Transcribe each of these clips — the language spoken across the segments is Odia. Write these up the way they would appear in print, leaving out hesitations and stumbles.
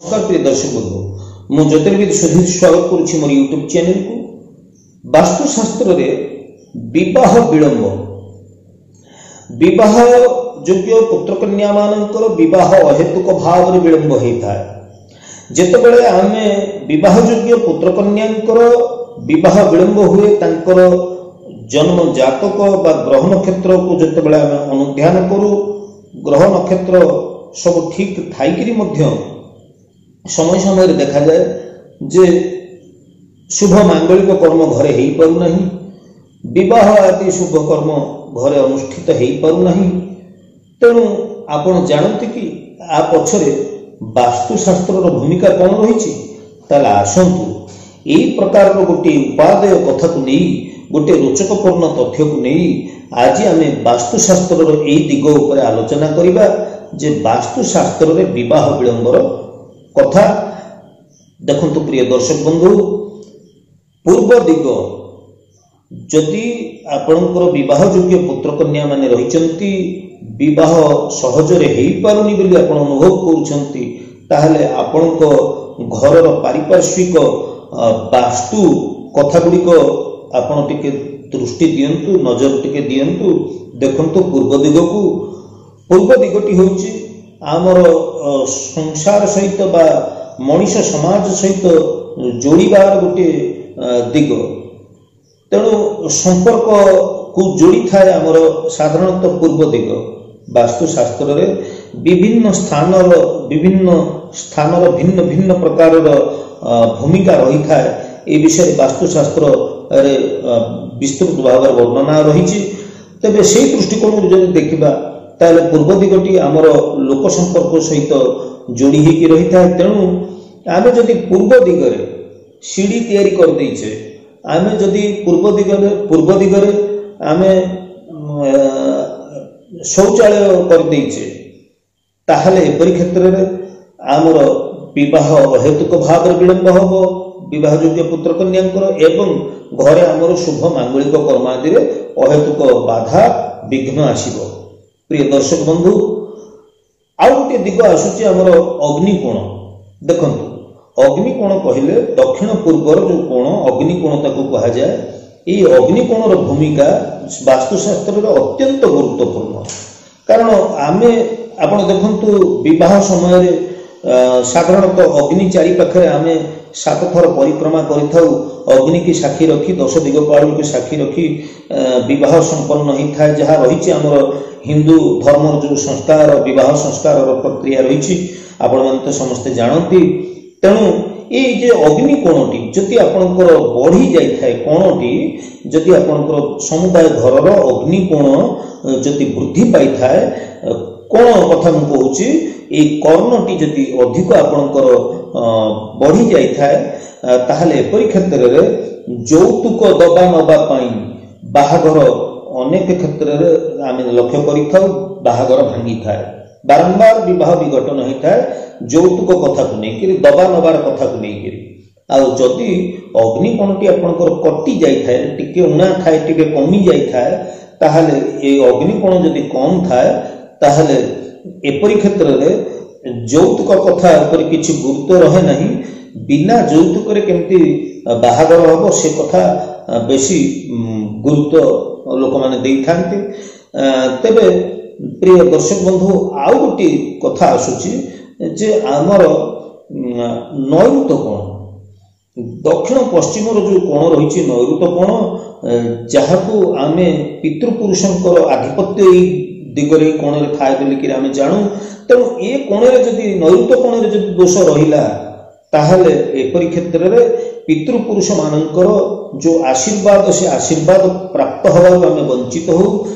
ନମସ୍କାର ପ୍ରିୟ ଦର୍ଶକ ବନ୍ଧୁ, ମୁଁ ଜ୍ୟୋତିର୍ବିଦ ସୁଧୀର ସ୍ୱାଗତ କରୁଛି ମୋର ୟୁଟ୍ୟୁବ୍ ଚ୍ୟାନେଲକୁ। ବାସ୍ତୁଶାସ୍ତ୍ରରେ ବିବାହ ବିଳମ୍ବ, ବିବାହ ଯୋଗ୍ୟ ପୁତ୍ରକନ୍ୟାମାନଙ୍କର ବିବାହ ଅହେତୁକ ଭାବରେ ବିଳମ୍ବ ହୋଇଥାଏ। ଯେତେବେଳେ ଆମେ ବିବାହ ଯୋଗ୍ୟ ପୁତ୍ରକନ୍ୟାଙ୍କର ବିବାହ ବିଳମ୍ବ ହୁଏ, ତାଙ୍କର ଜନ୍ମ ଜାତକ ବା ଗ୍ରହ ନକ୍ଷତ୍ରକୁ ଯେତେବେଳେ ଆମେ ଅନୁଧ୍ୟାନ କରୁ, ଗ୍ରହ ନକ୍ଷତ୍ର ସବୁ ଠିକ୍ ଥାଇକିରି ମଧ୍ୟ ସମୟ ସମୟରେ ଦେଖାଯାଏ ଯେ ଶୁଭ ମାଙ୍ଗଳିକ କର୍ମ ଘରେ ହେଇପାରୁନାହିଁ, ବିବାହ ଆଦି ଶୁଭ କର୍ମ ଘରେ ଅନୁଷ୍ଠିତ ହେଇପାରୁନାହିଁ। ତେଣୁ ଆପଣ ଜାଣନ୍ତି କି ଆ ପଛରେ ବାସ୍ତୁଶାସ୍ତ୍ରର ଭୂମିକା କ'ଣ ରହିଛି? ତାହେଲେ ଆସନ୍ତୁ ଏଇ ପ୍ରକାରର ଗୋଟିଏ ଉପାଦେୟ କଥାକୁ ନେଇ, ଗୋଟିଏ ରୋଚକପୂର୍ଣ୍ଣ ତଥ୍ୟକୁ ନେଇ ଆଜି ଆମେ ବାସ୍ତୁଶାସ୍ତ୍ରର ଏଇ ଦିଗ ଉପରେ ଆଲୋଚନା କରିବା ଯେ ବାସ୍ତୁଶାସ୍ତ୍ରରେ ବିବାହ ବିଳମ୍ବର କଥା। ଦେଖନ୍ତୁ ପ୍ରିୟ ଦର୍ଶକ ବନ୍ଧୁ, ପୂର୍ବ ଦିଗ ଯଦି ଆପଣଙ୍କର ବିବାହ ଯୋଗ୍ୟ ପୁତ୍ରକନ୍ୟା ମାନେ ରହିଛନ୍ତି, ବିବାହ ସହଜରେ ହେଇପାରୁନି ବୋଲି ଆପଣ ଅନୁଭବ କରୁଛନ୍ତି, ତାହେଲେ ଆପଣଙ୍କ ଘରର ପାରିପାର୍ଶ୍ୱିକ ବାସ୍ତୁ କଥା ଗୁଡ଼ିକ ଆପଣ ଟିକେ ଦୃଷ୍ଟି ଦିଅନ୍ତୁ, ନଜର ଟିକେ ଦିଅନ୍ତୁ। ଦେଖନ୍ତୁ ପୂର୍ବ ଦିଗକୁ। ପୂର୍ବ ଦିଗଟି ହେଉଛି ଆମର ସଂସାର ସହିତ ବା ମଣିଷ ସମାଜ ସହିତ ଯୋଡ଼ିବାର ଗୋଟିଏ ଦିଗ। ତେଣୁ ସମ୍ପର୍କକୁ ଯୋଡ଼ିଥାଏ ଆମର ସାଧାରଣତଃ ପୂର୍ବ ଦିଗ। ବାସ୍ତୁଶାସ୍ତ୍ରରେ ବିଭିନ୍ନ ସ୍ଥାନର ଭିନ୍ନ ଭିନ୍ନ ପ୍ରକାରର ଭୂମିକା ରହିଥାଏ। ଏ ବିଷୟରେ ବାସ୍ତୁଶାସ୍ତ୍ରରେ ବିସ୍ତୃତ ଭାବରେ ବର୍ଣ୍ଣନା ରହିଛି। ତେବେ ସେଇ ଦୃଷ୍ଟିକୋଣରୁ ଯଦି ଦେଖିବା, ତାହେଲେ ପୂର୍ବ ଦିଗଟି ଆମର ଲୋକ ସମ୍ପର୍କ ସହିତ ଯୋଡ଼ି ହେଇକି ରହିଥାଏ। ତେଣୁ ଆମେ ଯଦି ପୂର୍ବ ଦିଗରେ ସିଡ଼ି ତିଆରି କରିଦେଇଛେ, ଆମେ ଯଦି ପୂର୍ବ ଦିଗରେ ଆମେ ଶୌଚାଳୟ କରିଦେଇଛେ, ତାହେଲେ ଏପରି କ୍ଷେତ୍ରରେ ଆମର ବିବାହ ଅହେତୁକ ଭାବରେ ବିଳମ୍ବ ହେବ ବିବାହ ଯୋଗ୍ୟ ପୁତ୍ର କନ୍ୟାଙ୍କର, ଏବଂ ଘରେ ଆମର ଶୁଭ ମାଙ୍ଗଳିକ କର୍ମ ଆଦିରେ ଅହେତୁକ ବାଧା ବିଘ୍ନ ଆସିବ। ପ୍ରିୟ ଦର୍ଶକ ବନ୍ଧୁ, ଆଉ ଗୋଟିଏ ଦିଗ ଆସୁଛି ଆମର ଅଗ୍ନିକୋଣ। ଦେଖନ୍ତୁ, ଅଗ୍ନିକୋଣ କହିଲେ ଦକ୍ଷିଣ ପୂର୍ବର ଯୋଉ କୋଣ, ଅଗ୍ନିକୋଣ ତାକୁ କୁହାଯାଏ। ଏଇ ଅଗ୍ନିକୋଣର ଭୂମିକା ବାସ୍ତୁଶାସ୍ତ୍ରରେ ଅତ୍ୟନ୍ତ ଗୁରୁତ୍ୱପୂର୍ଣ୍ଣ। କାରଣ ଆମେ ଆପଣ ଦେଖନ୍ତୁ, ବିବାହ ସମୟରେ ସାଧାରଣତଃ ଅଗ୍ନି ଚାରି ପାଖରେ ଆମେ 7 ଥର ପରିକ୍ରମା କରିଥାଉ। ଅଗ୍ନିକି ସାକ୍ଷୀ ରଖି, 10 ଦିଗପାଳଙ୍କୁ ସାକ୍ଷୀ ରଖି ବିବାହ ସମ୍ପନ୍ନ ହେଇଥାଏ। ଯାହା ରହିଛି ଆମର ହିନ୍ଦୁ ଧର୍ମର ଯୋଉ ସଂସ୍କାର, ବିବାହ ସଂସ୍କାରର ପ୍ରକ୍ରିୟା ରହିଛି, ଆପଣମାନେ ତ ସମସ୍ତେ ଜାଣନ୍ତି। ତେଣୁ ଏଇ ଯେ ଅଗ୍ନି କୋଣଟି ଯଦି ଆପଣଙ୍କର ବଢ଼ି ଯାଇଥାଏ, କୋଣଟି ଯଦି ଆପଣଙ୍କର ସମୁଦାୟ ଘରର ଅଗ୍ନି କୋଣ ଯଦି ବୃଦ୍ଧି ପାଇଥାଏ, କୋଣ କଥା ମୁଁ କହୁଛି, ଏଇ କର୍ଣ୍ଣଟି ଯଦି ଅଧିକ ଆପଣଙ୍କର ବଢ଼ି ଯାଇଥାଏ, ତାହେଲେ ଏପରି କ୍ଷେତ୍ରରେ ଯୌତୁକ ଦବା ନବା ପାଇଁ ବାହାଘର ଅନେକ କ୍ଷେତ୍ରରେ ଆମେ ଲକ୍ଷ୍ୟ କରିଥାଉ ବାହାଘର ଭାଙ୍ଗିଥାଏ, ବାରମ୍ବାର ବିବାହ ବିଘଟନ ହେଇଥାଏ ଯୌତୁକ କଥାକୁ ନେଇକିରି, ଦବା ନବାର କଥାକୁ ନେଇକିରି। ଆଉ ଯଦି ଅଗ୍ନିକୋଣଟି ଆପଣଙ୍କର କଟି ଯାଇଥାଏ, ଟିକେ ଉଣା ଥାଏ, ଟିକେ କମି ଯାଇଥାଏ, ତାହେଲେ ଏଇ ଅଗ୍ନିକୋଣ ଯଦି କମ୍ ଥାଏ, ତାହେଲେ ଏପରି କ୍ଷେତ୍ରରେ ଯୌତୁକ କଥା ଉପରେ କିଛି ଗୁରୁତ୍ୱ ରହେ ନାହିଁ। ବିନା ଯୌତୁକରେ କେମିତି ବାହାଘର ହେବ ସେ କଥା ବେଶୀ ଗୁରୁତ୍ୱ ଲୋକମାନେ ଦେଇଥାନ୍ତି। ତେବେ ପ୍ରିୟ ଦର୍ଶକ ବନ୍ଧୁ, ଆଉ ଗୋଟିଏ କଥା ଆସୁଛି ଯେ ଆମର ନୈଋତ କୋଣ, ଦକ୍ଷିଣ ପଶ୍ଚିମର ଯୋଉ କୋଣ ରହିଛି ନୈଋତ କୋଣ, ଯାହାକୁ ଆମେ ପିତୃପୁରୁଷଙ୍କର ଆଧିପତ୍ୟ ଏଇ ଦିଗରେ, ଏଇ କୋଣରେ ଥାଏ ବୋଲିକିରି ଆମେ ଜାଣୁ। ତେଣୁ ଏ କୋଣରେ ଯଦି, ନୈଋତ କୋଣରେ ଯଦି ଦୋଷ ରହିଲା, ତାହେଲେ ଏପରି କ୍ଷେତ୍ରରେ ପିତୃପୁରୁଷ ମାନଙ୍କର ଯୋଉ ଆଶୀର୍ବାଦ, ସେ ଆଶୀର୍ବାଦ ପ୍ରାପ୍ତ ହେବାକୁ ଆମେ ବଞ୍ଚିତ ହଉ,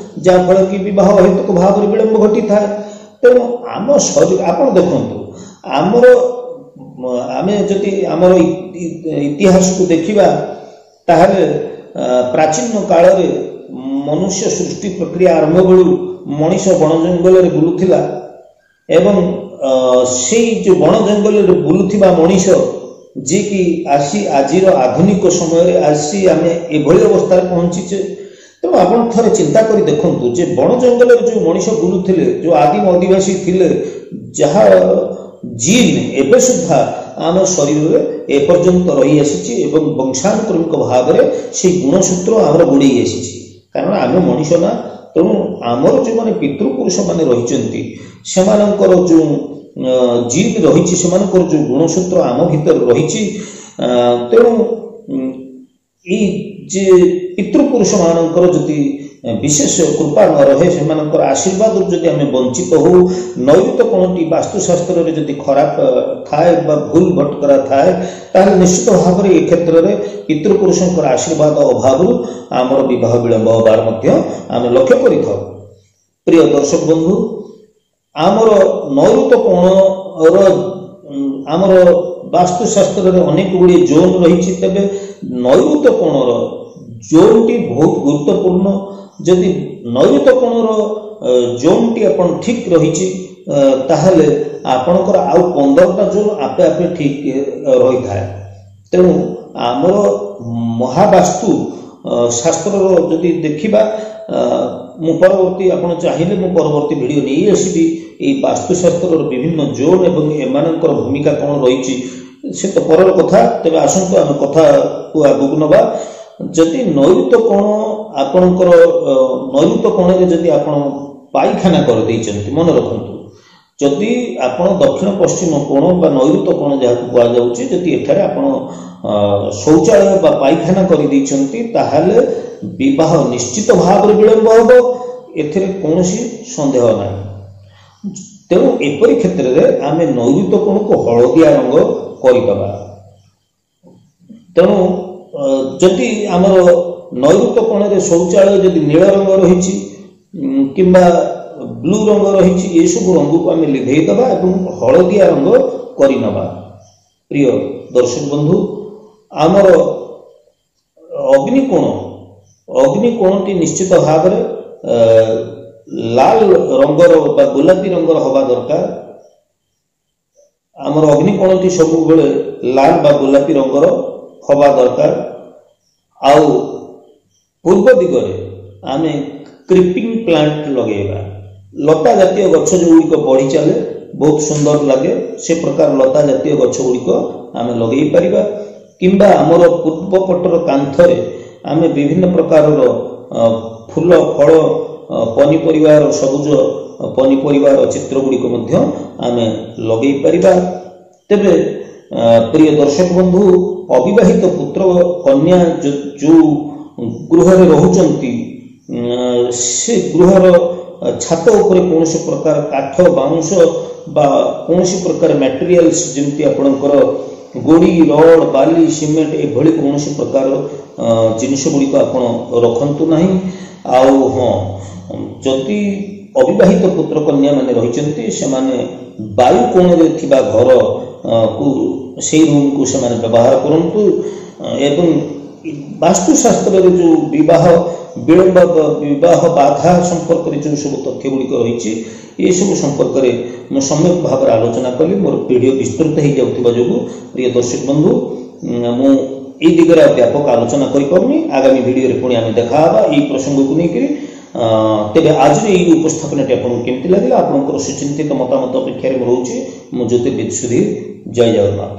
ଯାହାଫଳରେ କି ବିବାହ ଅହେତୁକ ଭାବରେ ବିଳମ୍ବ ଘଟିଥାଏ। ତେଣୁ ଆମ ଶରୀର, ଆପଣ ଦେଖନ୍ତୁ, ଆମର ଆମେ ଯଦି ଆମର ଇତିହାସକୁ ଦେଖିବା, ତାହେଲେ ପ୍ରାଚୀନ କାଳରେ ମନୁଷ୍ୟ ସୃଷ୍ଟି ପ୍ରକ୍ରିୟା ଆରମ୍ଭ ବେଳୁ ମଣିଷ ବଣ ଜଙ୍ଗଲରେ ବୁଲୁଥିଲା, ଏବଂ ସେଇ ଯୋଉ ବଣ ଜଙ୍ଗଲରେ ବୁଲୁଥିବା ମଣିଷ ଯିଏକି ଆସି ଆଜିର ଆଧୁନିକ ସମୟରେ ଆସି ଆମେ ଏଭଳି ଅବସ୍ଥାରେ ପହଞ୍ଚିଛେ। ତେଣୁ ଆପଣ ଥରେ ଚିନ୍ତା କରି ଦେଖନ୍ତୁ ଯେ ବଣ ଜଙ୍ଗଲରେ ଯୋଉ ମଣିଷ ବୁଲୁଥିଲେ, ଯୋଉ ଆଦିମ ଅଧିବାସୀ ଥିଲେ, ଯାହା ଜିନ୍ ଏବେ ସୁଦ୍ଧା ଆମ ଶରୀରରେ ଏପର୍ଯ୍ୟନ୍ତ ରହିଆସିଛି ଏବଂ ବଂଶାନୁକ୍ରମିକ ଭାବରେ ସେଇ ଗୁଣସୂତ୍ର ଆମର ଗୋଡ଼େଇ ଆସିଛି। କାରଣ ଆମେ ମଣିଷ ନା, ତେଣୁ ଆମର ଯେଉଁମାନେ ପିତୃପୁରୁଷମାନେ ରହିଛନ୍ତି ସେମାନଙ୍କର ଯେଉଁ ଜିନ୍ ରହିଛି, ସେମାନଙ୍କର ଯେଉଁ ଗୁଣସୂତ୍ର ଆମ ଭିତରେ ରହିଛି। ତେଣୁ ଏଇ ଯେ ପିତୃପୁରୁଷମାନଙ୍କର ଯଦି ବିଶେଷ କୃପା ନ ରହେ, ସେମାନଙ୍କର ଆଶୀର୍ବାଦରୁ ଯଦି ଆମେ ବଞ୍ଚିତ ହଉ, ନୈଋତ କୋଣଟି ବାସ୍ତୁଶାସ୍ତ୍ରରେ ଯଦି ଖରାପ ଥାଏ ବା ଭୁଲ ଭଟକରା ଥାଏ, ତାହେଲେ ନିଶ୍ଚିତ ଭାବରେ ଏ କ୍ଷେତ୍ରରେ ପିତୃପୁରୁଷଙ୍କର ଆଶୀର୍ବାଦ ଅଭାବରୁ ଆମର ବିବାହ ବିଳମ୍ବ ହେବାର ମଧ୍ୟ ଆମେ ଲକ୍ଷ୍ୟ କରିଥାଉ। ପ୍ରିୟ ଦର୍ଶକ ବନ୍ଧୁ, ଆମର ନୈଋତ କୋଣର ଆମର ବାସ୍ତୁଶାସ୍ତ୍ରରେ ଅନେକ ଗୁଡ଼ିଏ ଜୋନ୍ ରହିଛି। ତେବେ ନୈଋତ କୋଣର ଜୋନ୍ଟି ବହୁତ ଗୁରୁତ୍ୱପୂର୍ଣ୍ଣ। ଯଦି ନୈଋତ କୋଣର ଜୋନ୍ଟି ଆପଣ ଠିକ୍ ରହିଛି, ତାହେଲେ ଆପଣଙ୍କର ଆଉ 15ଟା ଜୋନ୍ ଆପେ ଆପେ ଠିକ୍ ରହିଥାଏ। ତେଣୁ ଆମର ମହାବାସ୍ତୁ ଶାସ୍ତ୍ରର ଯଦି ଦେଖିବା, ମୁଁ ପରବର୍ତ୍ତୀ, ଆପଣ ଚାହିଁଲେ ମୁଁ ପରବର୍ତ୍ତୀ ଭିଡ଼ିଓ ନେଇ ଆସିବି ଏଇ ବାସ୍ତୁଶାସ୍ତ୍ରର ବିଭିନ୍ନ ଜୋନ୍ ଏବଂ ଏମାନଙ୍କର ଭୂମିକା କ'ଣ ରହିଛି, ସେ ତ ପରର କଥା। ତେବେ ଆସନ୍ତୁ ଆମେ କଥାକୁ ଆଗକୁ ନେବା। ଯଦି ନୈଋତ କୋଣ ଆପଣଙ୍କର ନୈଋତ କୋଣରେ ଯଦି ଆପଣ ପାଇଖାନା କରିଦେଇଛନ୍ତି, ମନେ ରଖନ୍ତୁ, ଯଦି ଆପଣ ଦକ୍ଷିଣ ପଶ୍ଚିମ କୋଣ ବା ନୈଋତ କୋଣ ଯାହାକୁ କୁହାଯାଉଛି, ଯଦି ଏଠାରେ ଆପଣ ଶୌଚାଳୟ ବା ପାଇଖାନା କରିଦେଇଛନ୍ତି, ତାହେଲେ ବିବାହ ନିଶ୍ଚିତ ଭାବରେ ବିଳମ୍ବ ହେବ, ଏଥିରେ କୌଣସି ସନ୍ଦେହ ନାହିଁ। ତେଣୁ ଏପରି କ୍ଷେତ୍ରରେ ଆମେ ନୈଋତ କୋଣକୁ ହଳଦିଆ ରଙ୍ଗ କରିଦେବା। ତେଣୁ ଯଦି ଆମର ନୈଋତ କୋଣରେ ଶୌଚାଳୟ ଯଦି ନୀଳ ରଙ୍ଗ ରହିଛି କିମ୍ବା ବ୍ଲୁ ରଙ୍ଗ ରହିଛି, ଏସବୁ ରଙ୍ଗକୁ ଆମେ ଲିଭେଇ ଦେବା ଏବଂ ହଳଦିଆ ରଙ୍ଗ କରିନେବା। ପ୍ରିୟ ଦର୍ଶକ ବନ୍ଧୁ, ଆମର ଅଗ୍ନିକୋଣ, ଅଗ୍ନିକୋଣଟି ନିଶ୍ଚିତ ଭାବରେ ଲାଲ ରଙ୍ଗର ବା ଗୋଲାପୀ ରଙ୍ଗର ହେବା ଦରକାର। ଆମର ଅଗ୍ନିକୋଣଟି ସବୁବେଳେ ଲାଲ ବା ଗୋଲାପୀ ରଙ୍ଗର ହେବା ଦରକାର। ଆଉ ପୂର୍ବ ଦିଗରେ ଆମେ କ୍ରିପିଂ ପ୍ଲାଣ୍ଟ ଲଗେଇବା। ଲତା ଜାତୀୟ ଗଛ ଯେଉଁଗୁଡ଼ିକ ବଢ଼ି ଚାଲେ, ବହୁତ ସୁନ୍ଦର ଲାଗେ, ସେ ପ୍ରକାର ଲତା ଜାତୀୟ ଗଛ ଗୁଡ଼ିକ ଆମେ ଲଗେଇ ପାରିବା। କିମ୍ବା ଆମର ପୂର୍ବ ପଟର କାନ୍ଥରେ ଆମେ ବିଭିନ୍ନ ପ୍ରକାରର ଫୁଲ, ଫଳ, ପନିପରିବାର, ସବୁଜ ପନିପରିବାର ଚିତ୍ର ଗୁଡ଼ିକ ମଧ୍ୟ ଆମେ ଲଗେଇ ପାରିବା। ତେବେ ପ୍ରିୟ ଦର୍ଶକ ବନ୍ଧୁ, ଅବିବାହିତ ପୁତ୍ର କନ୍ୟା ଯେଉଁ ଗୃହରେ ରହୁଛନ୍ତି, ସେ ଗୃହର ଛାତ ଉପରେ କୌଣସି ପ୍ରକାର କାଠ, ବାଉଁଶ ବା କୌଣସି ପ୍ରକାର ମ୍ୟାଟେରିଆଲ୍ସ, ଯେମିତି ଆପଣଙ୍କର ଗୋଡ଼ି, ରଡ଼, ବାଲି, ସିମେଣ୍ଟ, ଏଭଳି କୌଣସି ପ୍ରକାର ଜିନିଷ ଗୁଡ଼ିକ ଆପଣ ରଖନ୍ତୁ ନାହିଁ। ଆଉ ହଁ, ଯଦି ଅବିବାହିତ ପୁତ୍ର କନ୍ୟାମାନେ ରହିଛନ୍ତି, ସେମାନେ ବାୟୁ କୋଣରେ ଥିବା ଘରକୁ, ସେଇ ରୁମ୍କୁ ସେମାନେ ବ୍ୟବହାର କରନ୍ତୁ। ଏବଂ ବାସ୍ତୁଶାସ୍ତ୍ରରେ ଯେଉଁ ବିବାହ ବିଳମ୍ବ, ବିବାହ ବାଧା ସମ୍ପର୍କରେ ଯେଉଁ ସବୁ ତଥ୍ୟ ଗୁଡ଼ିକ ରହିଛି, ଏସବୁ ସମ୍ପର୍କରେ ମୁଁ ସମ୍ୟକ ଭାବରେ ଆଲୋଚନା କଲି। ମୋର ଭିଡ଼ିଓ ବିସ୍ତୃତ ହେଇଯାଉଥିବା ଯୋଗୁଁ, ପ୍ରିୟ ଦର୍ଶକ ବନ୍ଧୁ, ମୁଁ ଏଇ ଦିଗରେ ଆଉ ବ୍ୟାପକ ଆଲୋଚନା କରିପାରୁନି। ଆଗାମୀ ଭିଡ଼ିଓରେ ପୁଣି ଆମେ ଦେଖା ହେବା ଏଇ ପ୍ରସଙ୍ଗକୁ ନେଇକରି। ତେବେ ଆଜିର ଏଇ ଉପସ୍ଥାପନାଟି ଆପଣଙ୍କୁ କେମିତି ଲାଗିଲା, ଆପଣଙ୍କର ସୁଚିନ୍ତିତ ମତାମତ ଅପେକ୍ଷାରେ ମୁଁ ରହୁଛି। ମୁଁ ଜ୍ୟୋତିର୍ବିଦ ସୁଧୀର, ଜୟ ଜଗନ୍ନାଥ।